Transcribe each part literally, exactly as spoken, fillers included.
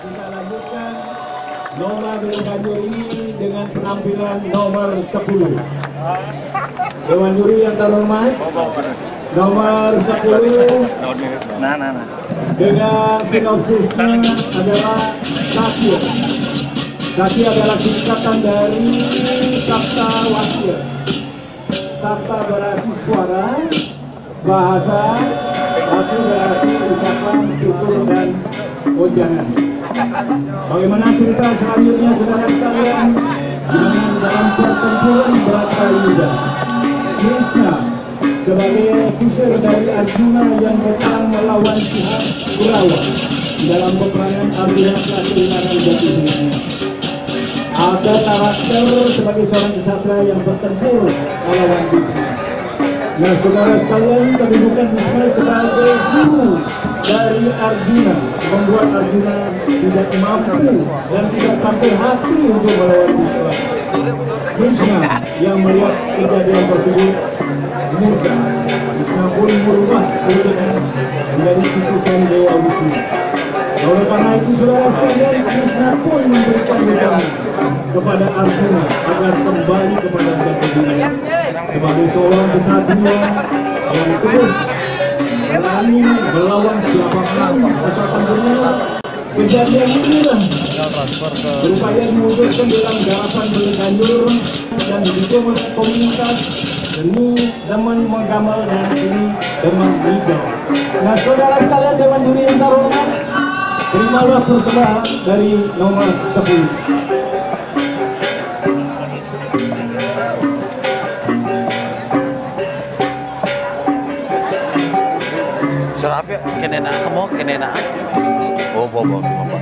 Kita lanjutkan lomba bela ganjur ini dengan penampilan nomor sepuluh. Dewan juri yang terhormat, nomor sepuluh, nah, nah, nah, dengan sinopsisnya adalah Sakya. Sakya adalah singkatan dari Sabta Wakya. Sabta berarti suara, bahasa, Wakya berarti ucapan, tutur, dan ujangan. Bagaimana cerita selanjutnya, saudara sekalian? Di mana dalam pertempuran Bratayuda, Krishna sebagai kusir dari Arjuna yang berperang melawan pihak Kurawa di dalam peperangan Abhidhamma Kehilangan Jati Dirinya. Ada karakter sebagai seorang ksatra yang bertempur melawan Bhishma. Nah, saudara sekalian, kedudukan Bhishma sebagai guru dari Arjuna membuat Arjuna tidak mampu dan tidak sampai hati untuk melawan Bhishma. Bhishma yang melihat kejadian tersebut murka. Bhishma pun merubah wujudnya menjadi cucukan Dewa Wisnu. Oleh karena itu, saudara sekalian, Krishna pun memberikan hukuman kepada Arjuna agar kembali kepada jati diri sebagai seorang kesatria yang terus berani melawan siapapun kesatuan dunia. Kejadian inilah berupaya diwujudkan dalam garapan Bela Ganjur yang didukung oleh komunitas seni Demen Menggamel dan seni Demen Ngigel. Nah, saudara sekalian, Dewan juri yang terhormat, terimalah persembahan dari nomor sepuluh. Serabe kene na, kamu kene na. Oh, bobo, bobo.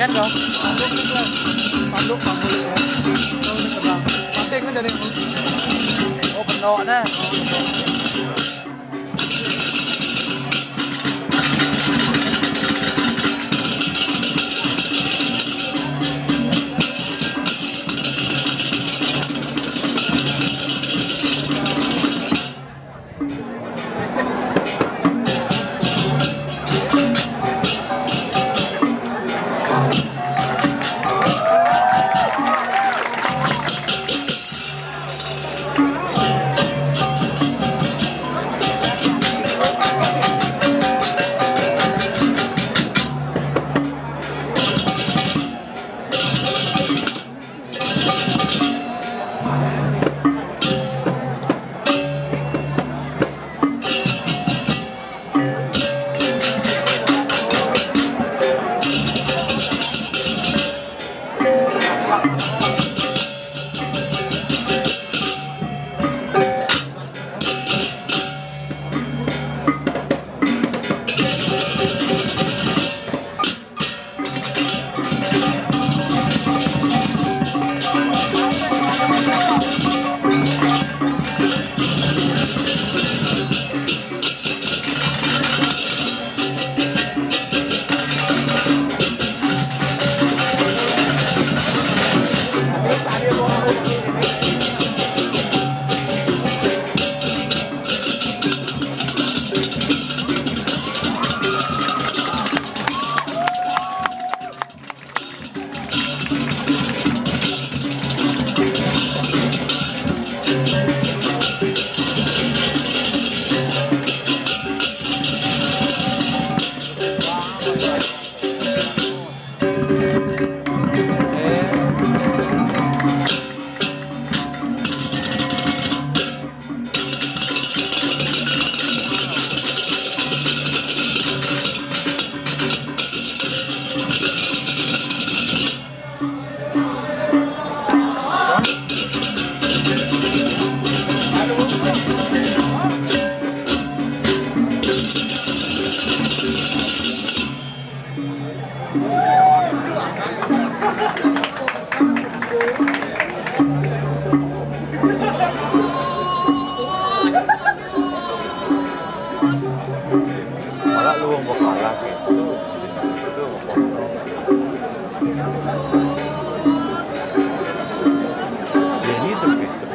Kan, Bro? Tanduk, tanduk, tanduk, ya. Oh, ini kena. Mati kan jadi. Oh, benar, nah. Malah lu wong kalah gitu. Itu wong potong. Ini tuh gitu.